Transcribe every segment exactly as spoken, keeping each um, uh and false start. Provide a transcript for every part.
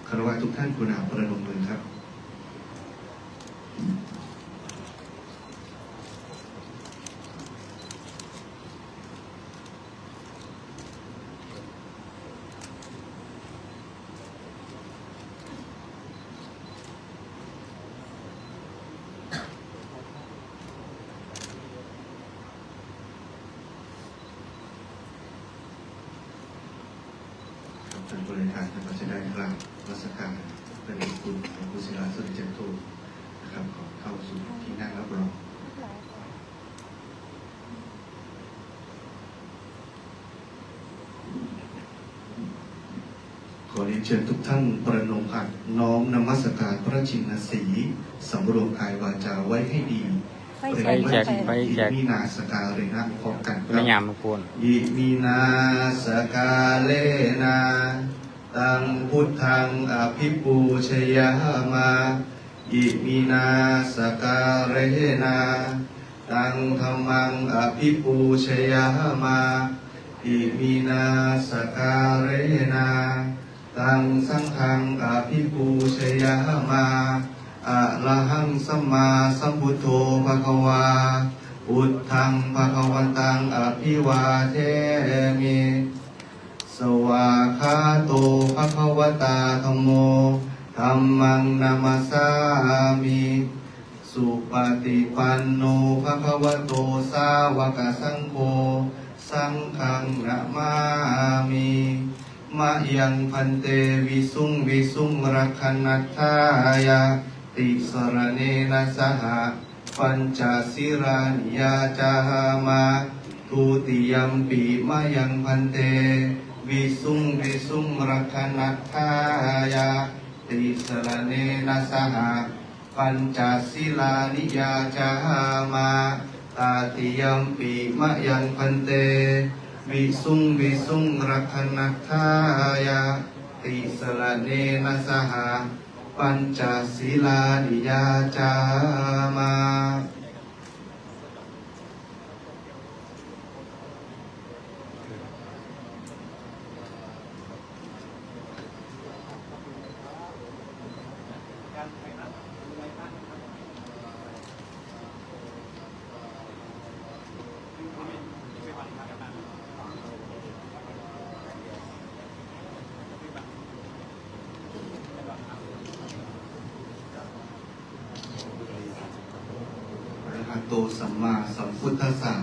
คารวะทุกท่าน กรุณาประนมมือครับ ครับ ท่านผู้บริหาร ท่านก็จะได้กราบนมัสการพระเดชพระคุณหลวงปู่ศิลา สุริจันโท นะครับ ขอเข้าสู่ที่นั่งรับรอง ขอเรียนเชิญทุกท่านประนมหัตถ์ น้อมนมัสการพระชินสีห์ สำรวมกายวาจาไว้ให้ดี ไฟแช็ก เกรงว่าจะ ไฟแช็ก Iminā sakkārena พร้อมกันครับ ไม่ยามรบกวน Iminā sakkārena taṃ buddhaṃ abhipūjayāma. Iminā sakkārena taṃ dhammaṃ abhipūjayāma. Iminā sakkārena taṃ saṅghaṃ abhipūjayāma. Arahaṃ sammāsambuddho bhagavā, buddhaṃ bhagavantaṃ abhivādemi. Svākkhāto bhagavatā dhammo, dhammaṃ namassāmi. Supaṭipanno bhagavato sāvakasaṅgho, saṅghaṃ namāmi. Mayaṃ bhante visuṃ visuṃ rakkhaṇatthāya tisaraṇena saha pañca sīlāni yācāma. Dutiyampi mayaṃ bhante visuṃ visuṃ rakkhaṇatthāya tisaraṇena saha pañca sīlāni yācāma. Tatiyampi mayaṃ bhante visuṃ visuṃ rakkhaṇatthāya tisaraṇena saha pañca sīlāni yācāma. Arahato sammāsambuddhassa.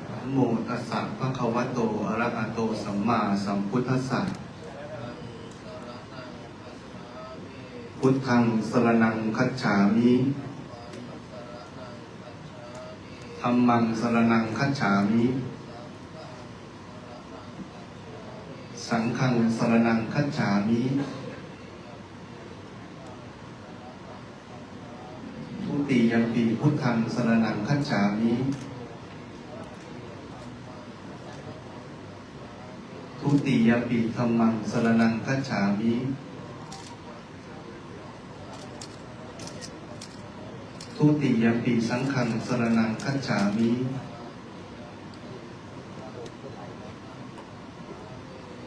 Namo tassa bhagavato arahato sammāsambuddhassa. Buddhaṃ saraṇaṃ gacchāmi. Dhammaṃ saraṇaṃ gacchāmi. Saṅghaṃ saraṇaṃ gacchāmi. Dutiyampi buddhaṃ saraṇaṃ gacchāmi. Dutiyampi dhammaṃ saraṇaṃ gacchāmi. Dutiyampi saṅghaṃ saraṇaṃ gacchāmi.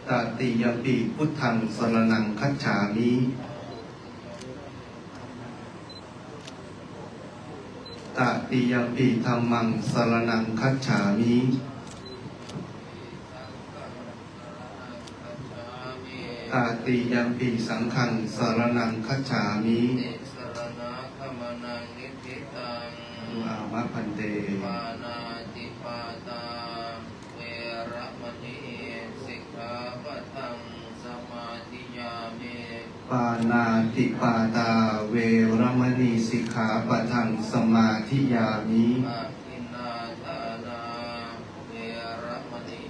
Tatiyampi buddhaṃ saraṇaṃ gacchāmi. Tatiyampi dhammaṃ saraṇaṃ gacchāmi. Tatiyampi saṅghaṃ saraṇaṃ gacchāmi. Tisaraṇagamanaṃ niṭṭhitaṃ. Āma bhante. Pāṇātipātā veramaṇī sikkhāpadaṃ samādiyāmi. Pāṇātipātā veramaṇī sikkhāpadaṃ samādiyāmi. Adinnādānā veramaṇī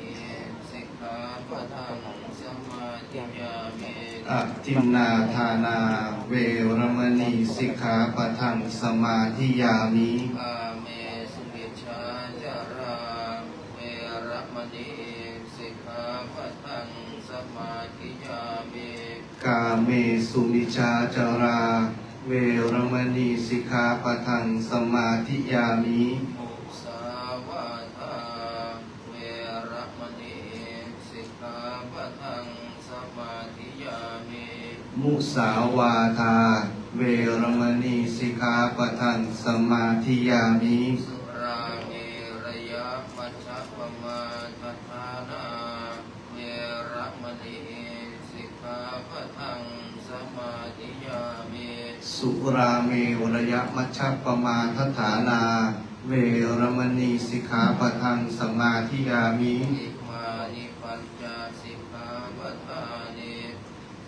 sikkhāpadaṃ samādiyāmi. Adinnādānā veramaṇī sikkhāpadaṃ samādiyāmi. Kāmesu micchācārā veramaṇī sikkhāpadaṃ samādiyāmi. Kāmesu micchācārā veramaṇī sikkhāpadaṃ samādiyāmi. Musāvādā veramaṇī sikkhāpadaṃ samādiyāmi. Musāvādā veramaṇī sikkhāpadaṃ samādiyāmi. Surāmerayamajjapamādaṭṭhānā veramaṇī sikkhāpadaṃ samādiyāmi. Surāmerayamajjapamādaṭṭhānā veramaṇī sikkhāpadaṃ samādiyāmi. Imāni pañca sikkhāpadāni.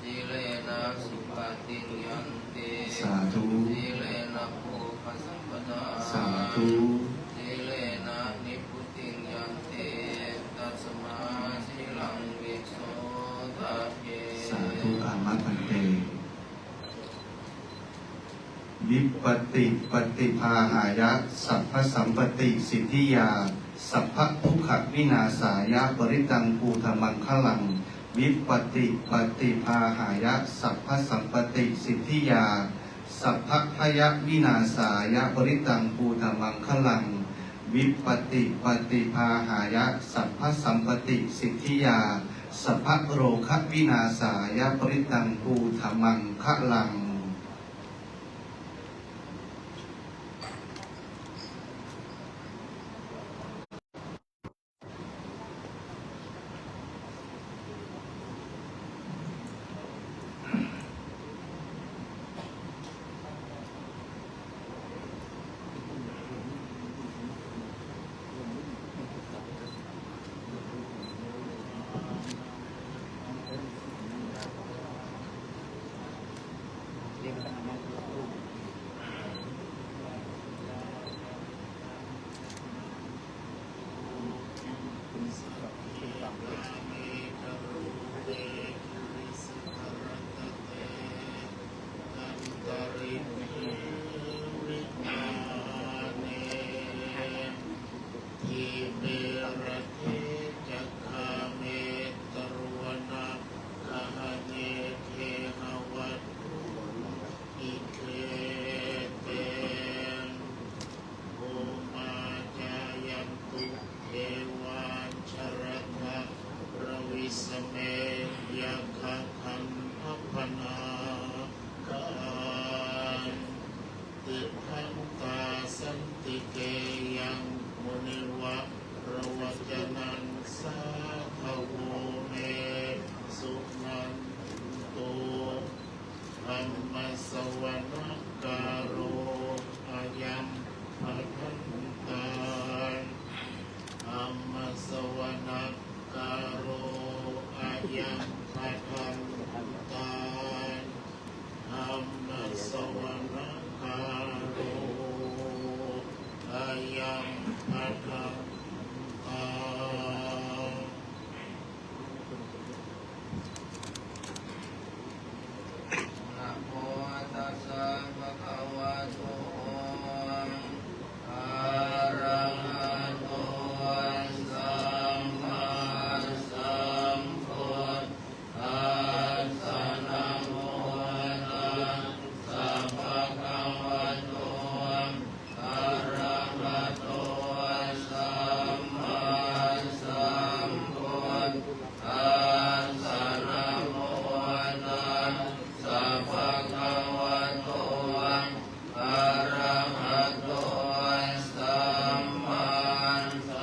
Sīlena sugatiṃ yanti. Sādhu. Sīlena bhogasampadā. Sādhu. Sīlena nibbutiṃ yanti. Tasmā sīlaṃ visodhaye. Sādhu. Āma bhante. Vipattipaṭibāhāya sabbasampattisiddhiyā sabbadukkhavināsāya parittaṃ brūtha maṅgalaṃ. Vipattipaṭibāhāya sabbasampattisiddhiyā sabbabhayavināsāya parittaṃ brūtha maṅgalaṃ. Vipattipaṭibāhāya sabbasampattisiddhiyā sabbarogavināsāya parittaṃ brūtha maṅgalaṃ. Bhummā cāyantu devā jalathalavisame yakkhagandhabbanāgā tiṭṭhantā santike yaṃ munivaravacanaṃ sādhavo me suṇantu. Dhammassavanakālo ayam bhadantā. Dhammassavanakālo ayam bhadantā. Dhammassavanakālo ayam bhadantā. Namo tassa bhagavato arahato sammāsambuddhassa. Namo tassa bhagavato arahato sammāsambuddhassa. Namo tassa bhagavato arahato sammāsambuddhassa.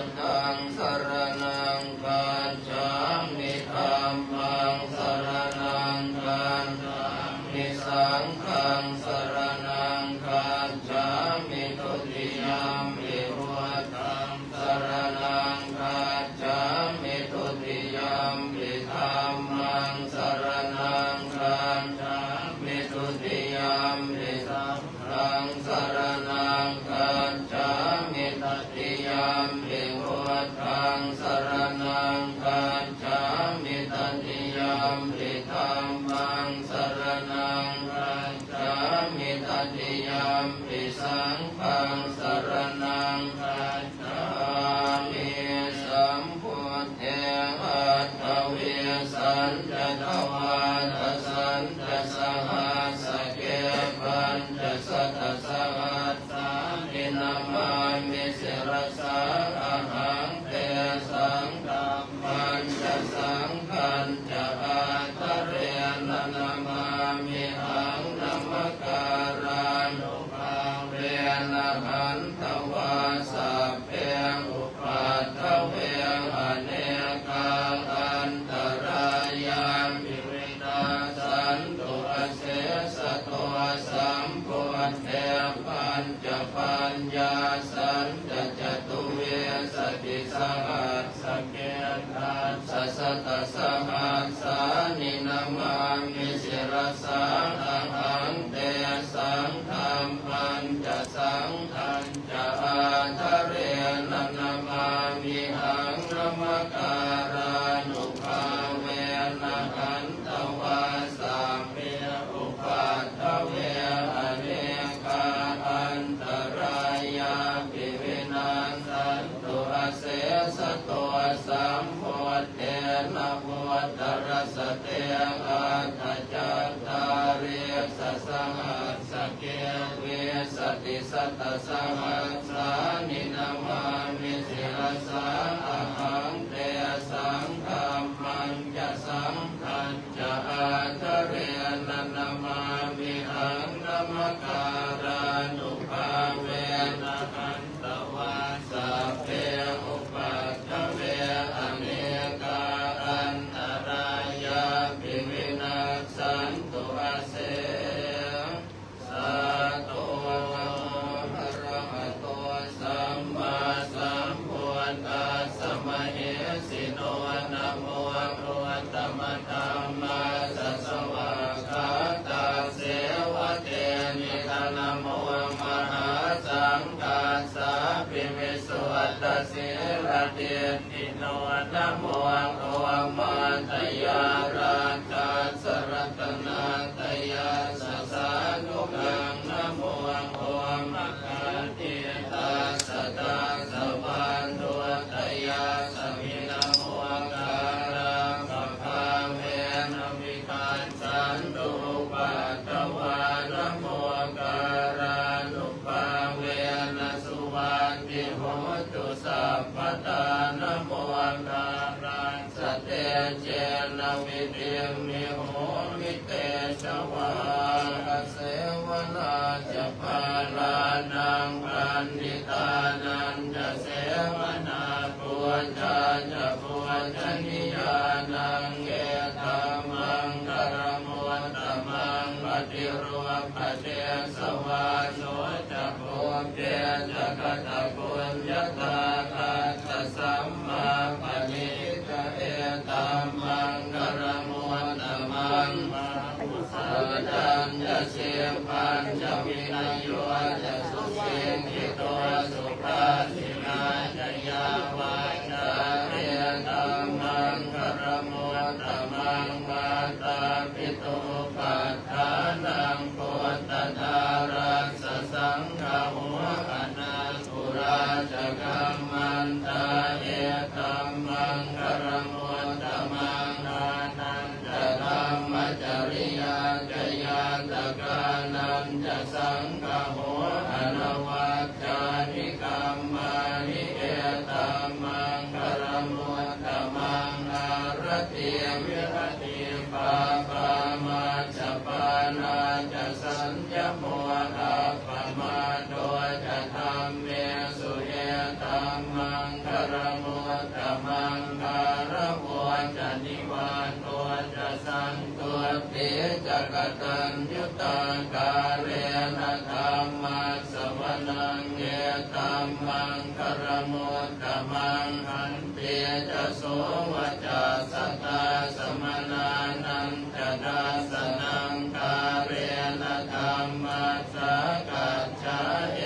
Buddhaṃ saraṇaṃ gacchāmi. Dhammaṃ saraṇaṃ gacchāmi. Saṅghaṃ saraṇaṃ gacchāmi. Dutiyampi buddhaṃ saraṇaṃ gacchāmi. Dutiyampi dhammaṃ saraṇaṃ gacchāmi. Dutiyampi saṅghaṃ saraṇaṃ gacchāmi. Tatiyampi buddhaṃ saraṇaṃ gacchāmi. Tatiyampi dhammaṃ saraṇaṃ gacchāmi. Tatiyampi saṅghaṃ saraṇaṃ gacchāmi. Sambuddhe aṭṭhavīsañca dvādasañca sahassake pañcasatasahassāni namāmi sirasā ahaṃ. Tesaṃ dhammañca Yāsañca catuvīsatisahassake dasasatasahas sāni namāmi sirasā ahaṃ. Tesaṃ dhammañca saṅghañca ādarena namāmihaṃ. Namakārānubhāvena hantvā sabbe upaddave anekā antarāyāpi vinassantu asesato. Sambuddhe navuttarasate aṭṭhacattāḷīsasahassake vīsatisatasahassāni namāmi sirasā ahaṃ. Tesaṃ dhammañca saṅghañca ādarena namāmihaṃ. Namakārānubhāvena hantvā sabbe upaddave anekā antarāyāpi vinassantu asesato. Arahato sammāsambuddhassa mahesino. Namo uttamadhammassa svākkhātasseva tenidha. Namo mahāsaṅghassāpi visuddhasīladiṭṭhino. Namo omātyāraddhassa ratanattayassa sādhukaṃ. Namo omakātītassa tassa vatthuttayassapi. Namokārappabhāvena vigacchantu upaddavā. Namokārānubhāvena suvatthi hotu sabbadā. Namokārassa tejena vidhimhi homi tejavā. Asevanā ca bālānaṃ paṇḍitānañca sevanā, pūjā ca pūjanīyānaṃ etammaṅgalamuttamaṃ. Paṭirūpadesavāso ca pubbe ca katapuññatā, attasammāpaṇidhi ca etammaṅgalamuttamaṃ. Bāhusaccañca sippañca vinayo ca susikkhito, subhāsitā ca yā vācā etammaṅgalamuttamaṃ. Mātāpituupaṭṭhānaṃ puttadārassa saṅgaho, anākulā ca kammantā etammaṅgalamuttamaṃ. Dānañca dhammacariyā ca ñātakānañca saṅgaho, anavajjāni kammāni etammaṅgalamuttamaṃ. Āratī viratī pāpā majjapānā ca saññamo, appamādo ca dhammesu etammaṅgalamuttamaṃ. Gāravo ca nivāto ca santuṭṭhī ca kataññutā, kālena dhammassavanaṃ etammaṅgalamuttamaṃ. Khantī ca sovacassatā samaṇānañca dassanaṃ, kālena dhammasākacchā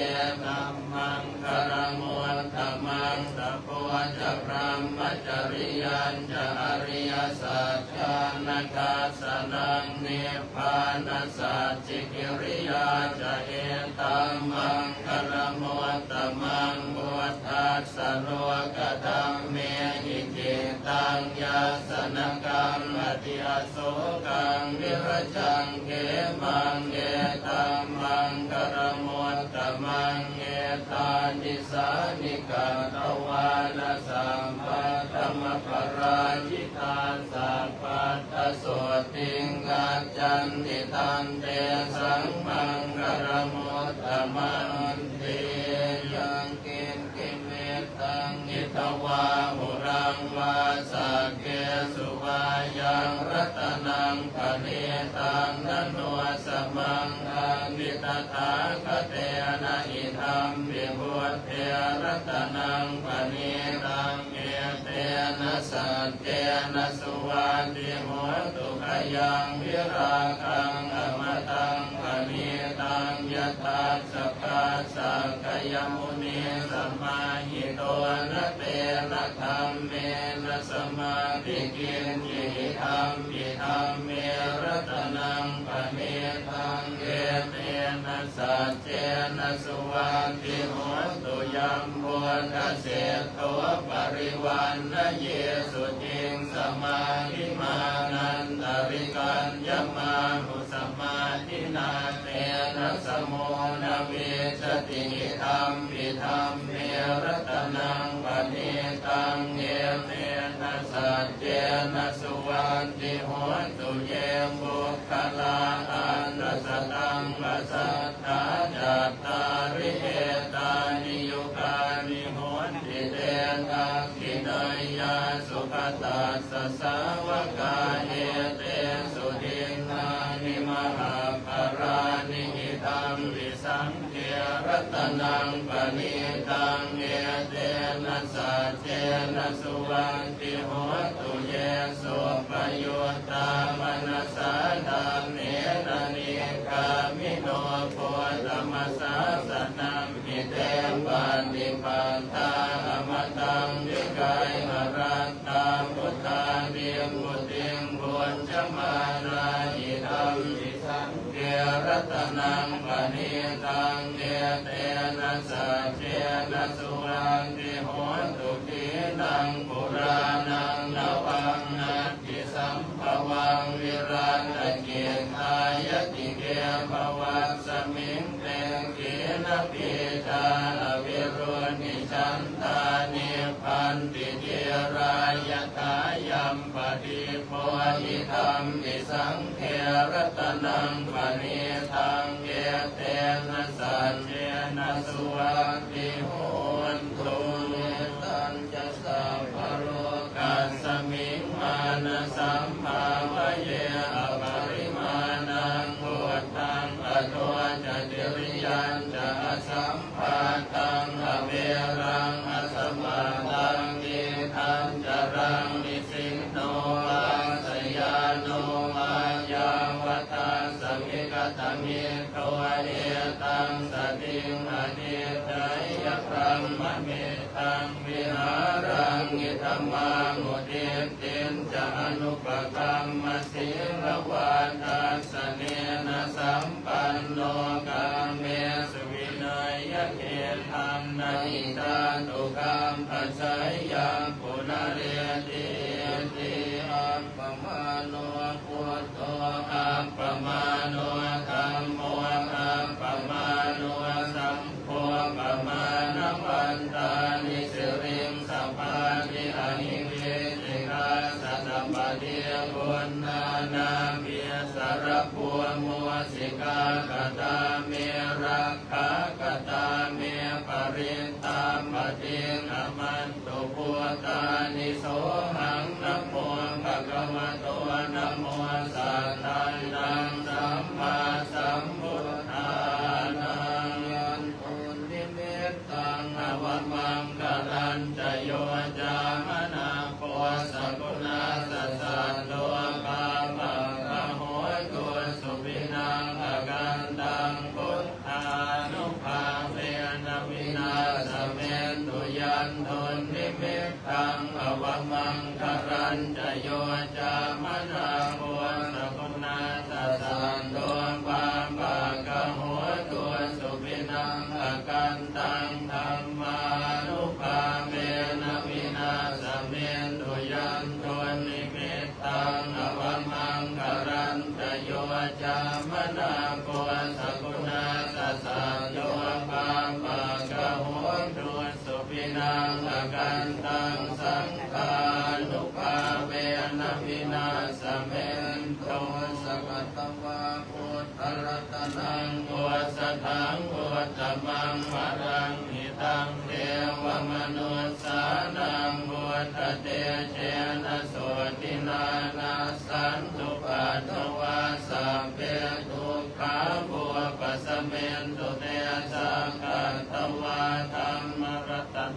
etammaṅgalamuttamaṃ. Tapo ca brahmacariyañca ariyasaccāna dassanaṃ, nibbānasacchikiriyā ca etammaṅgalamuttamaṃ. Phuṭṭhassa lokadhammehi cittaṃ yassa na kampati, asokaṃ virajaṃ khemaṃ etammaṅgalamuttamaṃ. Etādisāni katvāna sabbatthamaparājitā, sabbattha sotthiṃ gacchanti, tantesaṃ maṅgalamuttamanti. Yaṅkiñci vittaṃ idha vā huraṃ vā, saggesu vā yaṃ ratanaṃ paṇītaṃ, na no samaṃ atthi tathāgatena, idampi Buddhe ratanaṃ paṇītaṃ, etena saccena suvatthi hotu. Khayaṃ virāgaṃ amataṃ paṇītaṃ, yadajjhagā sakyamunī samāhito, na tena dhammena samatthi kiñci, idampi dhamme ratanaṃ paṇītaṃ, etena saccena suvatthi hotu. Yambuddhaseṭṭho parivaṇṇayī suciṃ, samādhimānantarikaññamāhu, samādhinā tena samo na vijjati, idampi dhamme ratanaṃ paṇītaṃ, etena saccena suvatthi hotu. Ye puggalā aṭṭha sataṃ pasatthā, cattāri etāni yugāni honti, te dakkhiṇeyyā sugatassa sāvakā, etesu dinnāni mahapphalāni, idampi saṅghe ratanaṃ paṇītaṃ, etena saccena suvatthi hotu. Ye suppayuttā manasā daḷhena, nikkāmino gotamasāsanamhi, te pattipattā amataṃ vigayha, laddhā mudhā nibbutiṃ bhuñjamānā, idampi saṅghe ratanaṃ paṇītaṃ, etena saccena suvatthi hotu. Khīṇaṃ purāṇaṃ navaṃ natthi sambhavaṃ, virattacittāyatike bhavasmiṃ, te khīṇabījā aviruḷhichandā, nibbanti dhīrā yathāyampadīpo, idampi saṅghe ratanaṃ paṇītaṃ, etena saccena suvatthi hotu. Mettañca sabbalokasmiṃ mānasambhāvaye aparimāṇaṃ, uddhaṃ adho ca tiriyañca asambādhaṃ averaṃ asapattaṃ. Tiṭṭhañcaraṃ nisinno vā sayāno vā yāvatassa vigatamiddho, etaṃ satiṃ adhiṭṭheyya, brahmame taṃ vihāraṃ idhamāhu. Diṭṭhiñca anupagamma sīlavā dassanena sampanno, kāmesu vineyya gedhaṃ, na hi jātu gabbhaseyyaṃ punaretīti. Appamāṇo buddho appamāṇo dhammo appamāṇo saṅgho, pamāṇavantāni siriṃsapāni, ahi vicchikā satapadī uṇṇānābhī sarabū mūsikā. Katā me rakkhā katā me parittā, patiṭṭhāma bhūtāni sohaṃ. Namo bhagavato namo sattannaṃ sammāsambuddhānaṃ. Yandunnimittaṃ avamaṅgalañca yo cāmanāpo sakuṇassa saddo pāpaggaho dussupinaṃ akantaṃ buddh ānubhāvena vināsamentu. Yandunnimittaṃ avamaṅgalañca yo cāmanāpo sakuṇassa saddo pāpaggaho dussupinaṃ akantaṃ dhammānubhāvena vināsamentu. Yandunnimit taṃ avamaṅgalañca yo cāmanāpo sakuṇassa saddo pāpaggaho dussupinaṃ akantaṃ saṅghānubhāvena vināsamentu. Sakkatvā buddharatanaṃ osathaṃ uttamaṃ varaṃ, hitaṃ devamanussānaṃ buddhatejena sotthinā, nassantupaddavā sabbe dukkhā vūpasamentu te. Sakkatvā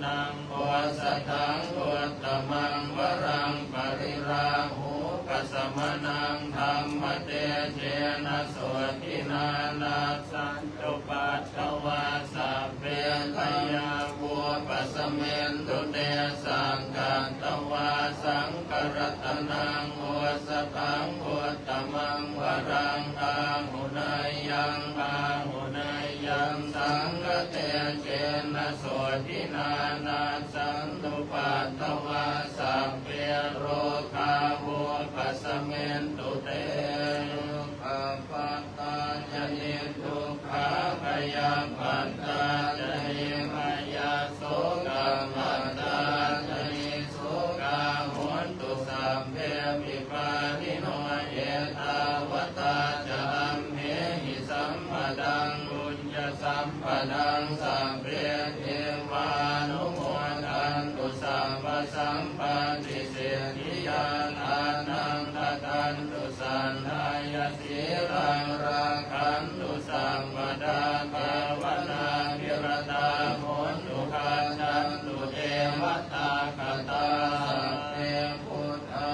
naṃ osathaṃ uttamaṃ varaṃ, pariḷāhūpasamanaṃ dhammatejena sotthinā nassantupaddavā sabbe bhayā vūpasamentu te. Sakkatvā saṅgharatanaṃ osathaṃ uttamaṃ varaṃ, āhuneyyaṃ pāhuneyyaṃ saṅghatejena sotthinā nassantupaddavā sabbe rogā vūpasamentu te. Dukkhappattā ca niddukkhā bhayappattā ca nibbhayā, sokappattā ca nissokā hontu sabbepi pāṇino. Ettāvatā ca amhehi sambhataṃ puññasampadaṃ sabbe devānumodantu sabbasampattisiddhiyā. Dānaṃ dadantu saddhāya, sīlaṃ rakkhantu sabbadā, bhāvanābhiratā hontu, gacchantu devatāgatā. Sabbe buddhā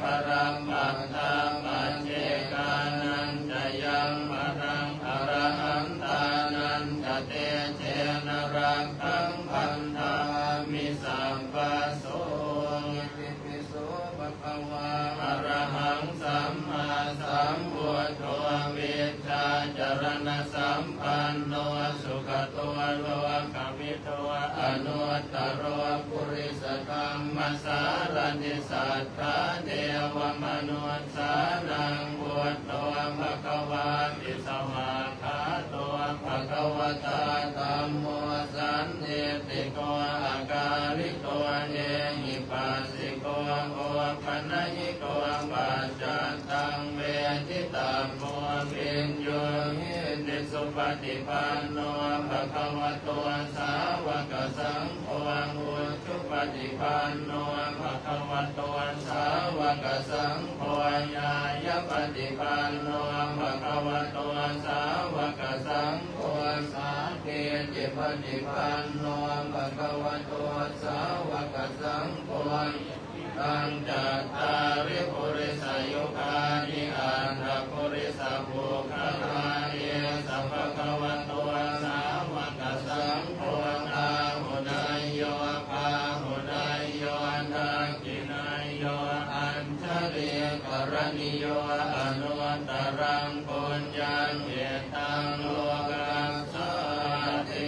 balappattā, paccekānañca yaṃ balaṃ, arahantānañca tejena rakkhaṃ bandhāmi sabbaso. Itipi so bhagavā arahaṃ sammāsambuddho vijjācaraṇasampanno sugato lokavidū anuttaro purisadammasārathi satthā devamanussānaṃ buddho bhagavāti. Svākkhāto bhagavatā dhammo sandiṭṭhiko akāliko ehipassiko opanayiko paccattaṃ veditabbo viññūhīti. Supaṭipanno bhagavato sāvakasaṅgho, ujupaṭipanno bhagavato sāvakasaṅgho, ñāyapaṭipanno bhagavato sāvakasaṅgho, sāmīcipaṭipanno bhagavato sāvakasaṅgho, yadidaṃ cattāri purisayugāni aṭṭha purisapuggalā, esa bhagavato sāvakasaṅgho, āhuneyyo pāhuneyyo dakkhiṇeyyo añjalikaraṇīyo anuttaraṃ puññakkhettaṃ lokassāti.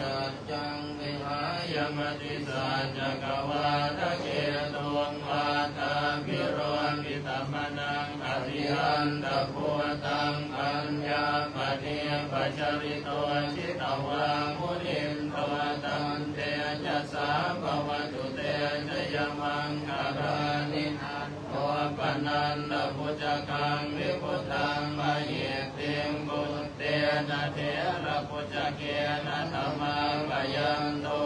Saccaṃ vihāya matisaccakavādaketuṃ vādābhiropitamanaṃ atiandhabhūtaṃ paññāpadīpajalito jitavā munindo tantejasā bhavatu te jayamaṅgalāni. Nandopanandabhujagaṃ vibudhaṃ mahiddhiṃ puttena therabhujagena damāpayanto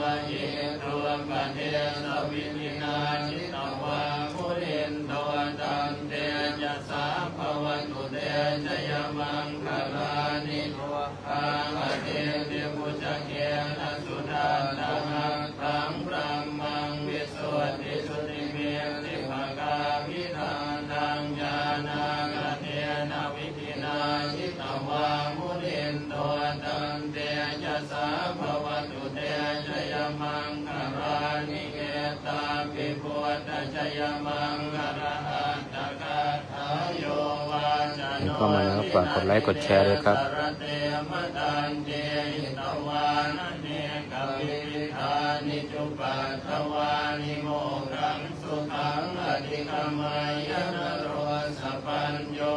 iddhūpadesavidhinā jitavā munindo tantejasā bhavatu te jayamaṅgalāni. Duggāhadiṭṭhibhujagena sudaṭṭhahatthaṃ brahmaṃ visuddhijutimiddhibakābhidhānaṃ ñāṇāgadena vidhinā jitavā munindo tantejasā bhavatu te jayamaṅgalāni. Etāpi buddhajayamaṅgalaaṭṭhagāthā yo vācano เข้ามาแล้วฝากกดไลค์กดแชร์ด้วยครับ dinadine sarate matandī hitvānanekavividhāni cupaddavāni mokkhaṃ sukhaṃ adhigameyya naro sapañño.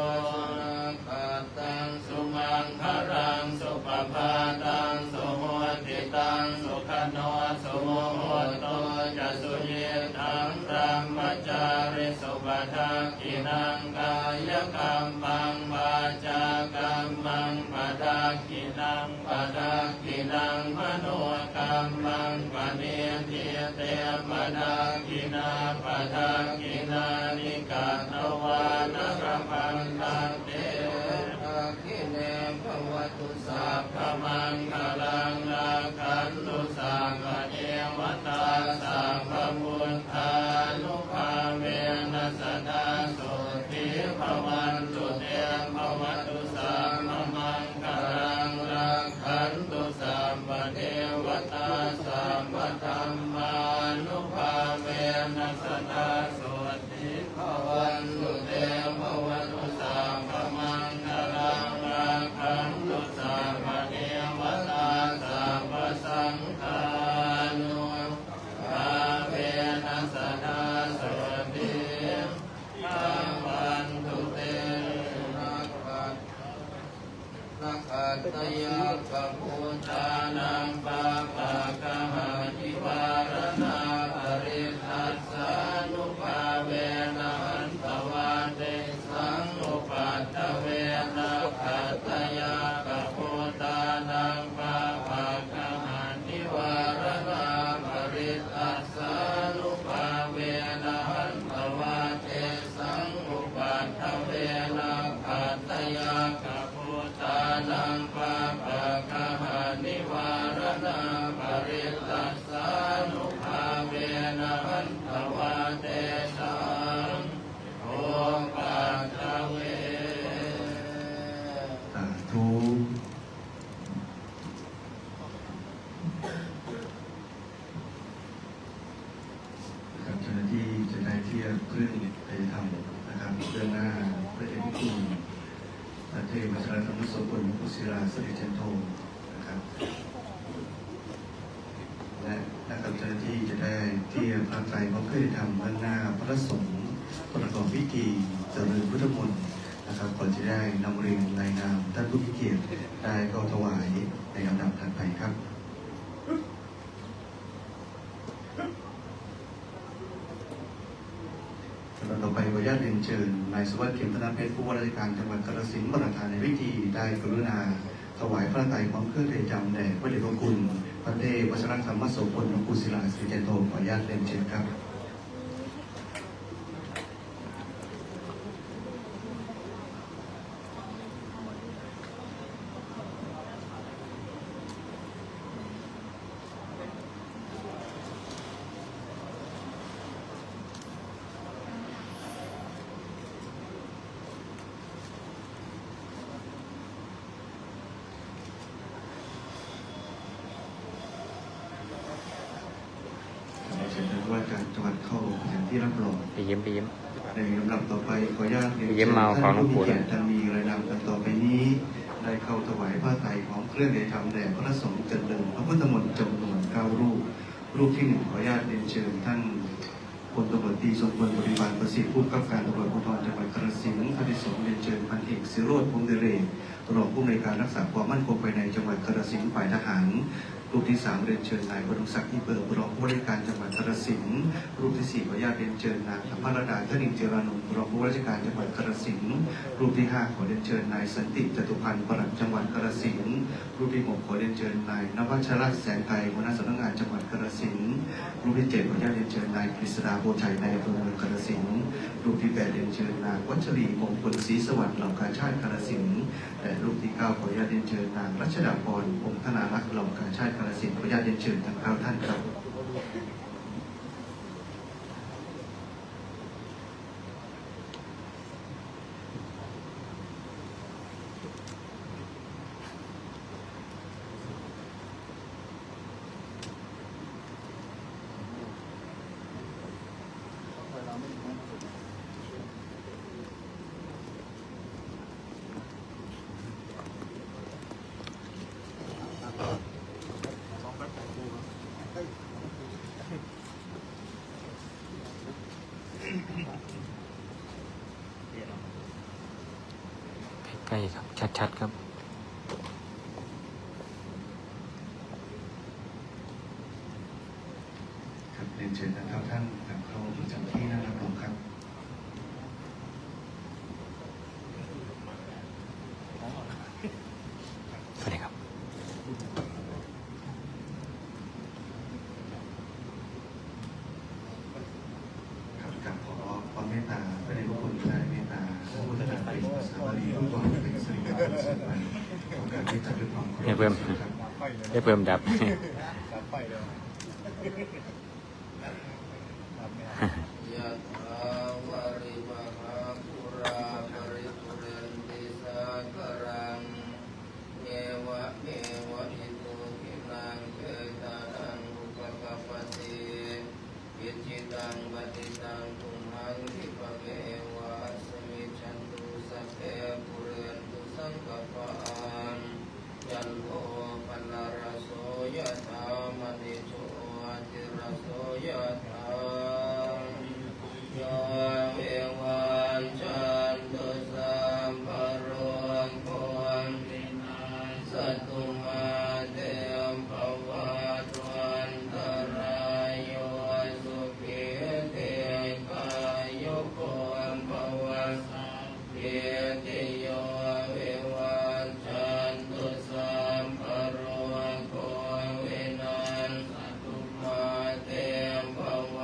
Sunakkhattaṃ sumaṅgalaṃ supabhātaṃ suhuṭṭhitaṃ sukhaṇo sumuhutto ca suyiṭṭhaṃ brahmacārisu padakkhiṇaṃ kāyakammaṃ vācākammaṃ padakkhiṇaṃ padakkhiṇaṃ manokammaṃ paṇidhī te padakkhiṇā padakkhiṇāni katvāna labhantatthe padakkhiṇe. Bhavatu sabbamaṅgalaṃ rakkhantu sabbadevatā เรื่องไทยธรรมนะครับ เบื้องหน้าพระเดชพระคุณพระเทพวัชรธรรมโสพล หลวงปู่ศิลา สิริจันโท นะครับ และนะครับ เจ้าหน้าที่จะได้เตรียมผ้าไตรพร้อมเครื่องไทยธรรมเบื้องหน้าพระสงฆ์ประกอบพิธีเจริญพุทธมนต์นะครับ ก่อนจะได้นำเรียนรายนามท่านผู้มีเกียรติได้เข้าถวายในลำดับถัดไปครับ ลำดับต่อไปขออนุญาตเรียนเชิญนายสุวัสดิ์ เข็มธนเพชร ผู้ว่าราชการจังหวัดกาฬสินธุ์ ประธานในพิธี ได้กรุณาถวายผ้าไตรพร้อมเครื่องไทยธรรมแด่พระเดชพระคุณพระเทพวัชรธรรมโสพล หลวงปู่ศิลา สิริจันโท ขออนุญาตเรียนเชิญครับ เชิญท่านผู้ว่าการจังหวัดเข้าประจำที่รับรอง ไปยิ้ม ไปยิ้ม ในลำดับต่อไปขออนุญาตเรียน ไปยิ้ม เชิญ มาเอาของหลวงปู่ ท่านผู้มีเกียรติ นะ ดังมีรายนามดังต่อไปนี้ ได้เข้าถวายผ้าไตรพร้อมเครื่องไทยธรรมแด่พระสงฆ์เจริญพระพุทธมนต์จำนวนเก้ารูป รูปที่หนึ่งขออนุญาตเรียนเชิญท่านพลตำรวจตรีทรงพล บริบาลประสิทธิ์ ผู้บังคับการตำรวจภูธรจังหวัดกาฬสินธุ์ ท่านที่สองเรียนเชิญพันเอกศิโรจน์ พงษ์เดชเดช รองผู้อำนวยการรักษาความมั่นคงภายในจังหวัดกาฬสินธุ์ฝ่ายทหาร รูปที่สามเรียนเชิญนายพดุงศักดิ์ อินเบิก รองผู้ว่าราชการจังหวัดกาฬสินธุ์ รูปที่สี่ขออนุญาตเรียนเชิญนางอภรดา ทนินจิรานนท์ รองผู้ว่าราชการจังหวัดกาฬสินธุ์ รูปที่ห้าขอเรียนเชิญนายสันติ จตุพันธ์ ปลัดจังหวัดกาฬสินธุ์ รูปที่หกขอเรียนเชิญนายนวัชระ แสงไกร หัวหน้าสำนักงานจังหวัดกาฬสินธุ์ รูปที่เจ็ดขออนุญาตเรียนเชิญนายกฤษดา โพชัย นายอำเภอเมืองกาฬสินธุ์ รูปที่แปดเรียนเชิญนางวัชรี มงคลศรีสวัสดิ์ เหล่ากาชาดกาฬสินธุ์ และรูปที่เก้าขออนุญาตเรียนเชิญนางรัชดาพร พงษ์ธนารักษ์ เหล่ากาชาดกาฬสินธุ์ ขออนุญาตเรียนเชิญทั้งเก้าท่านครับ ใกล้ๆครับ ชัดๆครับ ครับ เรียนเชิญทั้งเก้าท่านกลับเข้าประจำที่นั่งรับรองครับ สวัสดีครับ ครับ กราบขอความเมตตา พระเดชพระคุณ พระเมตตา พระพุทธเจ้า เป็นภาษาบาลี เพื่อความเป็นสิริมงคลสืบไป ขอกราบเรียนด้วยความเคารพ เดี๋ยวเพิ่ม ครับ เดี๋ยวเพิ่มดับ Yathā vārivahā pūrā paripūrenti sāgaraṃ, evameva ito dinnaṃ petānaṃ upakappati. Icchitaṃ patthitaṃ tumhaṃ khippameva samijjhatu, sabbe pūrentu saṅkappā, cando paṇṇaraso yathā, maṇi jotiraso yathā. Yā vivajjantu sabbarogo vinassatu, mā te bhavatvantarāyo, sukhī dīghāyuko bhava. Sabbītiyo vivajjantu sabbarogo vinassatu, mā te bhava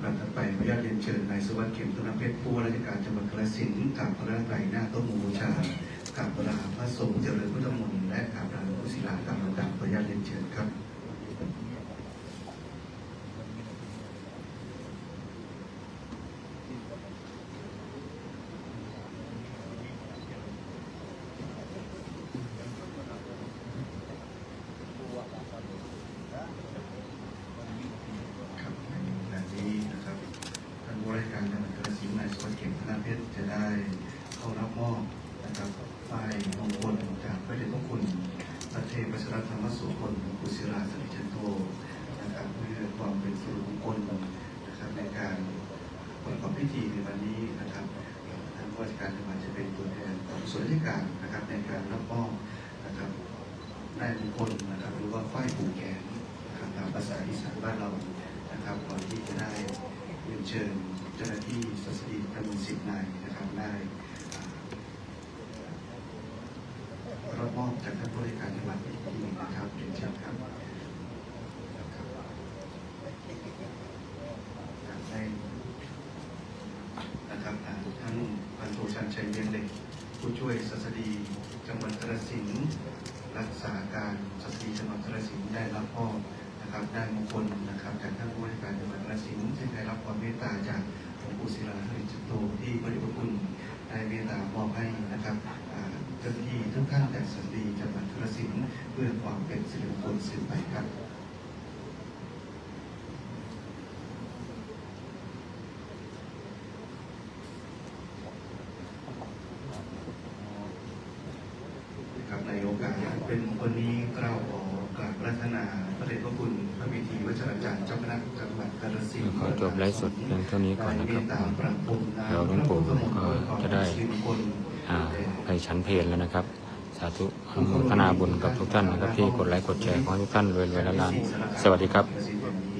ลำดับไปขออนุญาตเรียนเชิญนายสุวัสดิ์ เข็มธนเพชร ผู้ว่าราชการจังหวัดกาฬสินธุ์ กราบพระไตรหน้าโต๊ะหมู่บูชา กราบลาพระสงฆ์เจริญพุทธมนต์ และกราบลาหลวงปู่ศิลาตามลำดับ ขออนุญาตเรียนเชิญครับ ครับ ในขณะนี้นะครับ ท่านผู้ว่าราชการจังหวัดกาฬสินธุ์ นายสุวัสดิ์ เข็มธนเพชร จะได้เข้ารับมอบนะครับ ป้ายมงคลจากพระเดชพระคุณพระเทพวัชรธรรมโสภณ หลวงปู่ศิลา สิริจันโทนะครับ เพื่อความเป็นสิริมงคลนะครับ ในการประกอบพิธีในวันนี้นะครับ ท่านผู้ว่าราชการจังหวัดจะเป็นตัวแทนของส่วนราชการนะครับ ในการรับมอบนะครับ ได้มงคลนะครับ หรือว่าฝ้ายผูกแขนนะครับ ตามภาษาอีสานบ้านเรานะครับ ก่อนที่จะได้เรียนเชิญเจ้าหน้าที่ศัสดีจำนวนสิบนายนะครับ ได้อ่ารับมอบจากท่านผู้ว่าราชการจังหวัดอีกทีหนึ่งนะครับ เรียนเชิญครับ ครับ ได้นะครับ อ่า ท่านพันโทชันชัย เวียงเหล็ก ผู้ช่วยศัสดีจังหวัดกาฬสินธุ์ รักษาการศัสดีจังหวัดกาฬสินธุ์ ได้รับมอบนะครับ ได้มงคลนะครับ จากท่านผู้ว่าราชการจังหวัดกาฬสินธุ์ ซึ่งได้รับความเมตตาจากหลวงปู่ศิลา สิริจันโท ที่พระเดชพระคุณได้เมตตามอบให้นะครับ อ่า เจ้าหน้าที่ทุกท่านจากศัสดีจังหวัดกาฬสินธุ์ เพื่อความเป็นสิริมงคลสืบไปครับ ครับ ในโอกาสอันเป็นมงคลนี้ เกล้าขอกราบอาราธนาพระเดชพระคุณพระเมธีวัชราจารย์ เจ้าคณะจังหวัดกาฬสินธุ์ ขอจบไลฟ์สดเพียงเท่านี้ก่อนนะครับ ได้เมตตาประพรมน้ำ เดี๋ยวหลวงปู่ พระพุทธมนต์ ก็จะได้ เพื่อความเป็นสิริมงคล อ่า ไปฉันเพลแล้วนะครับ สาธุ อนุโมทนาบุญกับทุกท่านนะครับ ที่กดไลค์กดแชร์ ขอให้ทุกท่านรวยๆล้านๆ สวัสดีครับ